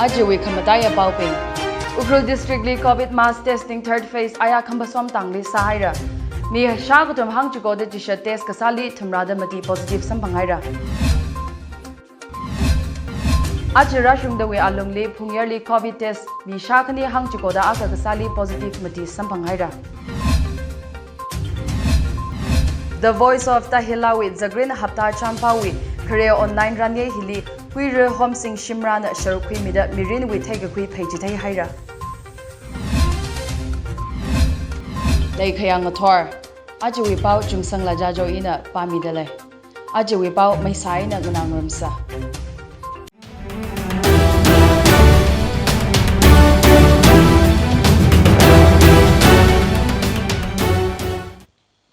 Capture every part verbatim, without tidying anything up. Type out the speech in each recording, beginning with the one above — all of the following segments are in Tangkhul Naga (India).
Ajawui khamataiya paobing. Ukhrul District li COVID mass testing third phase aya Khamphasom tangli sāhaira. Mi shākathum hangchikoda chishat test kasāli thumrada mati positive samphanghaira. Aja rāshungdawui alungli Phungyarli COVID test mi shākhani hangchikoda akha kasāli positive mati samphanghaira. The Voice of Tahilawui Zagrin Hapta Champawui khare online ranyei hili Kuira Homsing Shimrana sharuk khuimida mirinwui theikakhui pheichithei haira. Leikhayang ngathor. Ajawui pao Chungsang Lajajo ina pāmida lei. Ajawui pao maisā eina nganāngarumsa.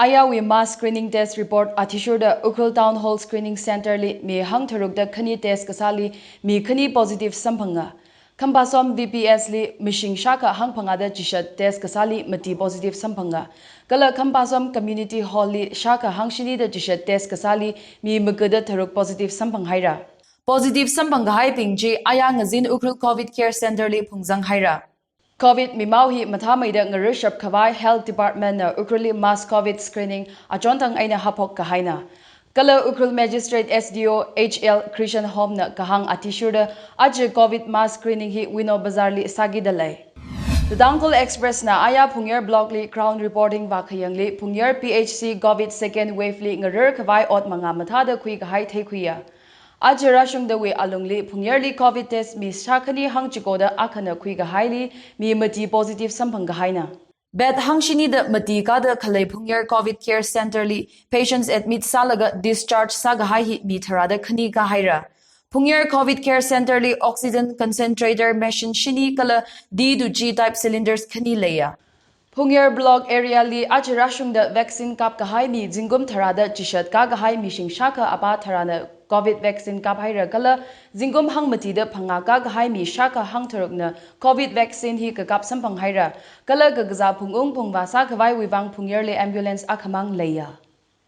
Ayawui mass screening test report athishurda Ukhrul Town Hall Screening Center li mi hangtharukda khani test kasāli mi khani positive samphanga. Khamphasom V P S li mashing shākha hangphangāda chishat test kasāli mati positive samphanga. Kala Khamphasom Community Hall li shākha hangshinida chishat test kasāli mi magada tharuk positive samphanghaira. Positive samphang kahaibing chi aya ngazin Ukhrul COVID Care Center li phungzanghaira. COVID mimao hi mathāmeida ngarashap khavai Health Department na Ukhrulli mass COVID screening achonthang eina haophok kahaina. Kala Ukhrul Magistrate S D O H L Christian Home na kahāng athishurda aja COVID mass screening hi Wino Bazar li sākida lei. The Tangkhul Express na aya Phungyar Block li ground reporting vākhayangli Phungyar P H C COVID second wave li ngarar khavai ot mangā mathāda khuikahai theikhuiya. Aja rāshungdawui alungli Phungyarli COVID test mi shākhani hangchikoda akhana khuikahaili mi mati positive samphang kahaina. Bed hangshinida mati kāda khalei Phungyar COVID Care Center li patients admit sālaga discharge sākahai hi mi tharāda khani kāhaira. Phungyar COVID Care Center li oxygen concentrator machine shini kala D to G type cylinders khani leiya. Phungyar Block area li aja rāshungda vaccine kapkahai mi zingkum tharāda chishat kākahai mishing shākha apā tharāna COVID vaccine kaphaira kala zingkum hangmatida phangā kākahai mi shākha hangtharukna COVID vaccine hi kakap samphanghaira. Kala kakazā phungung phungvā sākhavaiwui vang Phungyarli ambulance akhamang leiya.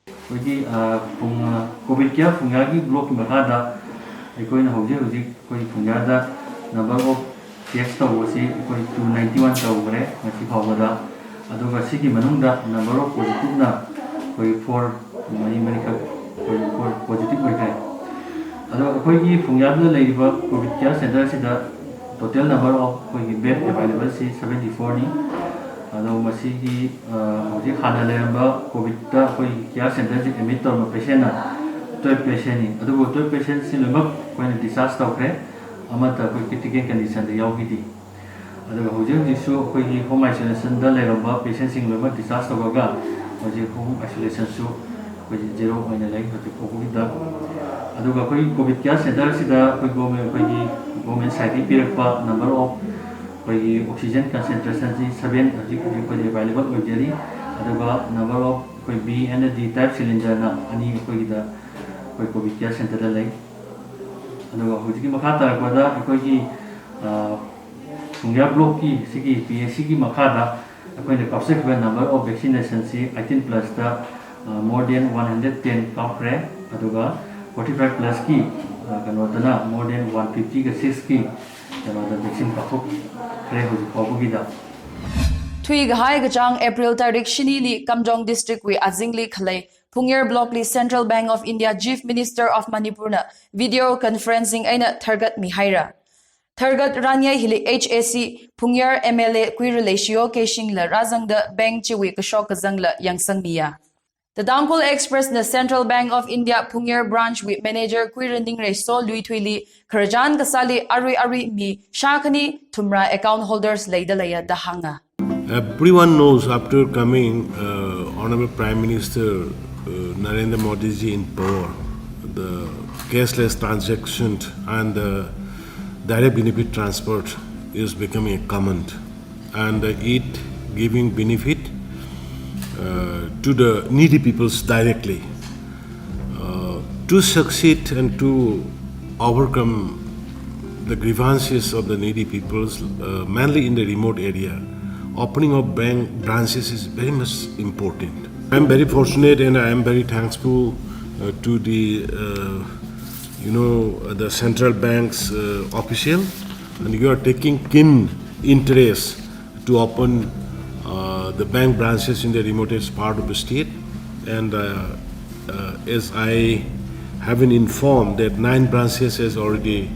ꯑꯩꯈꯣꯏꯒꯤ, ꯑ, ꯐꯨꯡ-, ꯑ, COVID care ꯐꯨꯡꯌꯥꯒꯤ blockꯀꯤ ꯃꯈꯥꯗ ꯑꯩꯈꯣꯏꯅ ꯍꯧꯖꯤꯛ ꯍꯧꯖꯤꯛ ꯑꯩꯈꯣꯏ ꯐꯨꯡꯌꯥꯗ number of test ꯇꯧꯕꯁꯤ ꯑꯩꯈꯣꯏ two ninety one ꯇꯧꯈ꯭ꯔꯦ ꯉꯁꯤ ꯐꯥꯎꯕꯗ꯫ ꯑꯗꯨꯒ ꯁꯤꯒꯤ ꯃꯅꯨꯡꯗ number of positiveꯅ ꯑꯩꯈꯣꯏ four, ꯃꯔꯤ ꯃꯔꯤꯈꯛ ꯑꯩꯈꯣꯏ four positive ꯑꯣꯏꯈ꯭ꯔꯦ꯫ ꯑꯗꯣ ꯑꯩꯈꯣꯏꯒꯤ ꯐꯨꯡꯌꯥꯗ ꯂꯩꯔꯤꯕ COVID care centreꯁꯤꯗ total number of ꯑꯩꯈꯣꯏꯒꯤ bed availableꯁꯤ seventy fourꯅꯤ꯫ ꯑꯗꯣ ꯃꯁꯤꯒꯤ, ꯑ, ꯍꯧꯖꯤꯛ ꯍꯥꯟꯅ ꯂꯩꯔꯝꯕ COVIDꯇ ꯑꯩꯈꯣꯏ care centreꯁꯤ admit ꯇꯧꯔꯝꯕ patientꯅ twelve patientꯅꯤ꯫ ꯑꯗꯨꯕꯨ twelve patientꯁꯤ ꯂꯣꯏꯅꯃꯛ ꯑꯩꯈꯣꯏꯅ discharge ꯇꯧꯈ꯭ꯔꯦ꯫ ꯑꯃꯠꯇ ꯑꯩꯈꯣꯏ critical conditionꯗ ꯌꯥꯎꯈꯤꯗꯦ꯫ ꯑꯗꯨꯒ ꯍꯧꯖꯤꯛ ꯍꯧꯖꯤꯛꯁꯨ ꯑꯩꯈꯣꯏꯒꯤ home isolationꯗ ꯂꯩꯔꯝꯕ patientꯁꯤꯡ ꯂꯣꯏꯅꯃꯛ discharge ꯇꯧꯔꯒ ꯍꯧꯖꯤꯛ home isolationꯁꯨ ꯑꯩꯈꯣꯏ zero ꯑꯣꯏꯅ ꯂꯩ ꯍꯧꯖꯤꯛ ꯐꯥꯎꯕꯒꯤꯗ꯫ ꯑꯗꯨꯒ ꯑꯩꯈꯣꯏꯒꯤ COVID care centreꯁꯤꯗ ꯑꯩꯈꯣꯏ government, ꯑꯩꯈꯣꯏꯒꯤ government sideꯇꯒꯤ ꯄꯤꯔꯛꯄ number of ꯑꯩꯈꯣꯏꯒꯤ oxygen concentrationꯁꯤ seven ꯍꯧꯖꯤꯛ ꯍꯧꯖꯤꯛ ꯑꯩꯈꯣꯏꯗ available ꯑꯣꯏꯖꯔꯤ꯫ ꯑꯗꯨꯒ number of ꯑꯩꯈꯣꯏ B and D type cylinderꯅ ꯑꯅꯤ ꯑꯩꯈꯣꯏꯒꯤꯗ ꯑꯩꯈꯣꯏ COVID care centreꯗ ꯂꯩ꯫ ꯑꯗꯨꯒ ꯍꯧꯖꯤꯛꯀꯤ ꯃꯈꯥ ꯇꯥꯔꯛꯄꯗ ꯑꯩꯈꯣꯏꯒꯤ, ꯑ, ꯐꯨꯡꯌꯥ blockꯀꯤ ꯁꯤꯒꯤ PHCꯒꯤ ꯃꯈꯥꯗ ꯑꯩꯈꯣꯏꯅ ꯀꯥꯞꯆꯈꯤꯕ number of vaccinationꯁꯤ eighteen plusꯇ, ꯑ, more than one hundred ten ꯀꯥꯞꯈ꯭ꯔꯦ꯫ ꯑꯗꯨꯒ forty five plusꯀꯤ, ꯑ, ꯀꯩꯅꯣꯗꯅ more than one fiftyꯒ sixꯀꯤ ꯀꯩꯅꯣꯗ vaccine ꯀꯥꯞꯊꯣꯛꯈ꯭ꯔꯦ ꯍꯧꯖꯤꯛ ꯐꯥꯎꯕꯒꯤꯗ꯫ Thuikahai kachāng April tarik shinili Kamjong Districtwui azingli khalei Phungyar Blockli Central Bank of India Chief Minister of Manipurna video conferencing eina tharkhat mihaira. Tharkhat ranyei hili HAC Phungyar MLA Kuira Leishiyo Keishingla rāzangda bank chiwui kashok kazangla yangsangmiya. The Tangkhul Expressna Central Bank of India Phungyar Branchwui Manager Kuira Ningreiso Luithuili khararchan kasāli arui arui mi shākhani thumrā account holders leida leiya da hānga. Everyone knows after coming, uh, Honorable Prime Minister, uh, Narendra Modi ji in power, the cashless transaction and the direct benefit transfer is becoming a common, and, uh, it giving benefit, uh, to the needy peoples directly. Uh, to succeed and to overcome the grievances of the needy peoples, uh, mainly in the remote area, opening of bank branches is very much important. I am very fortunate and I am very thankful, uh, to the, uh, you know, the central bank's, uh, official And you are taking keen interest to open, uh, the bank branches in the remotest part of the state. And, uh, uh, as I have been informed that nine branches is already,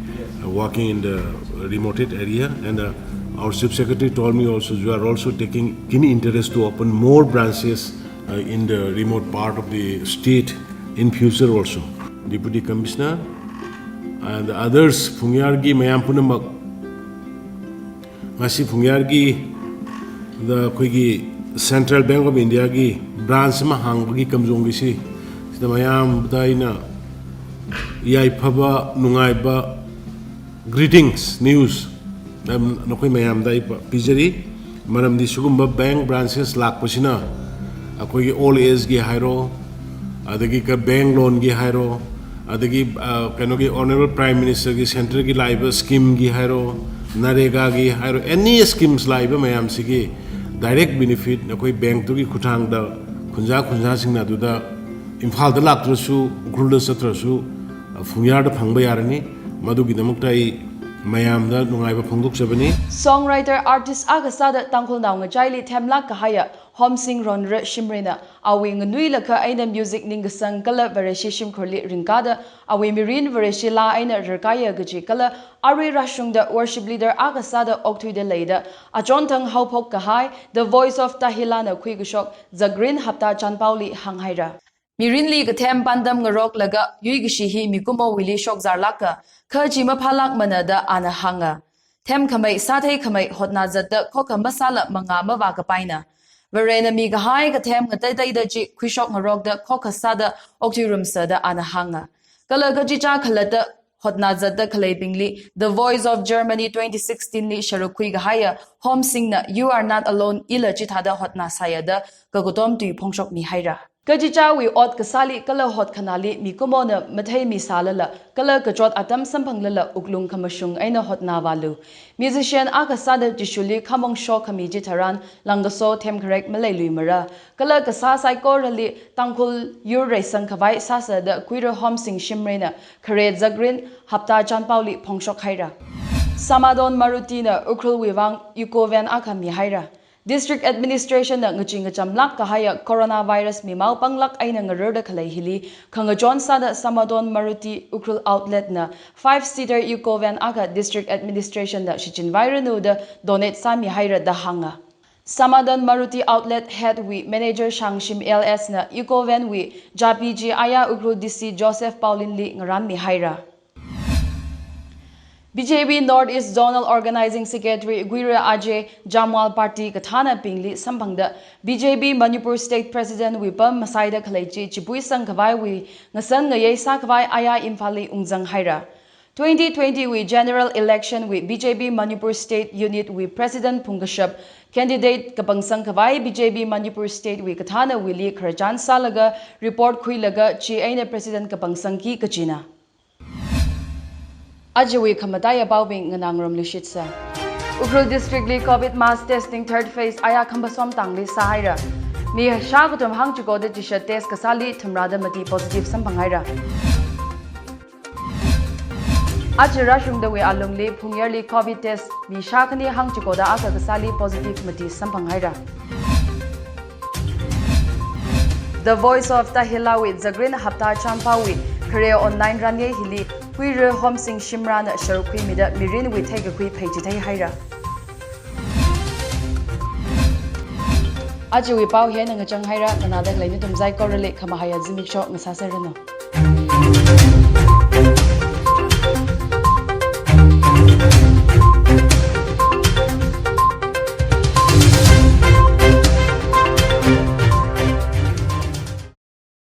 uh, working in the remote area, and, uh, our chief secretary told me also you are also taking keen interest to open more branches, uh, in the remote part of the state in future also. Deputy Commissioner and others, Phungyargi mayam punamak, ngasi Phungyargi da akhoi Central Bank of India gi branch mahāngpaki kamzong kisi, sida mayamda ina yaiphaba, nungaiba greetings, news, um, nakhoi mayamda ipa-, pizari. Maramdi sigumba bank branches lākpasina akhoi old age gi hairo, adagi ka bank loan gi hairo, adagi, uh, kainogi Honorable Prime Minister gi central gi laiba scheme gi hairo, NREGA gi hairo, any schemes laiba mayam sigi direct benefit nakhoi bank tugi khuthangda khunja khunja singna tuda Imphal da lāktrasu, Ukhrul da zatrasu, uh, Phungyar da phangba yarani, madugi damaktai mayamda nungaiba phongdok sabani. Songwriter artist akha sāda Tangkhulnao ngachaili themlāk kahaiya Homsing Ronra Shimrayna awui nganuilakha eina music ningkasang kala Vareshi shimkhurli ringkāda awui mirin Vareshi laa eina rarkaiya kaji kala arui rashungda worship leader akha sāda okthuida leida achonthang haophok kahai The Voice of Tahila na khuikashok Zagrin Hapta Chanpaoli hānghaira. Mirinli kathem pandam ngaroklaga yuikashi hi mikumowuili shokzarlāka, kha chi maphālākmana da ana hānga. Themkhamei, sātheikhamei hotna zatda khokha masāla mangā mavākapaina. Varena mikahai kathem ngateitheida chi khuishok ngarokda khokha sāda okthuirumsa da ana hānga. Kala kachichā khalatta hotna zatda khaleibingli The Voice of Germany twenty sixteen li sharuk khuikahaiya Homsingna You Are Not Alone ila chithāda hotna sāya da kakatom tui phongshokmihaira. Kachichāwui ot kasāli kala hot khanāli mikumona matheimi sālala, kala kachot atam samphanglala wuklung khamashung eina hotnavālu. Musician akha sāda Jishuli khamong shokhami chitharan langkaso themkharek maleiluimara. Kala kasā saikorali Tangkhul yur reisang khavai sāsa da Kuira Homsing Shimrayna khare Zagrin Hapta Chanpaoli phongshokhaira. Samadon Maruti na Ukhrulwui vang eco van akha mihaira. District Administration na ngachee ngachamlāk kahaiya coronavirus mimao panglāk eina ngararda khalei hili khangachon sāda Samadon Maruti Ukhrul Outlet na five seater eco van akha District Administration na shichinvairanu da donate sāmihaira da hānga. Samadon Maruti Outlet Head wui Manager Shangshim L S na eco van wui chābi chi aya Ukhrul D C Joseph Pauline li ngaranmihaira. B J P North East Zonal Organizing Secretary Guira Ajay Jamwal party kathānabingli samphangda B J P Manipur State President wui pam masaida khalei chi chipuisang khavaiwui ngasan ngayei sākhavai aya Imphalli ungzanghaira. Twenty twenty wui General Election wui B J P Manipur State Unit wui President phungkashap candidate kapangsang khavai B J P Manipur State wui kathānawuili khararchan sālaga report khuilaga chi eina President kapangsangki kajina. Ajawui khamataiya paobing nganāngarumluishitsa. Ukhrul District li Covid mass testing third phase aya Khamphasom tangli sāhaira. Mi shākathum hangchikoda chishat test kasāli thumrāda mati positive samphanghaira. Aja rashungdawui alungli Phungyarli Covid test mi shākhani hangchikoda akha kasāli positive mati samphanghaira. The Voice of Tahila wui Zagrin Hapta Chanpaowui khare online ranyei hili Kuira Homsing Shimrayna sharuk khuimida mirinwui theikakhui pheichitheihaira. Ajawui pao hina ngachanghaira, nganāda khalei nathum saikorali khamahaiya zimiksho ngasāserranu.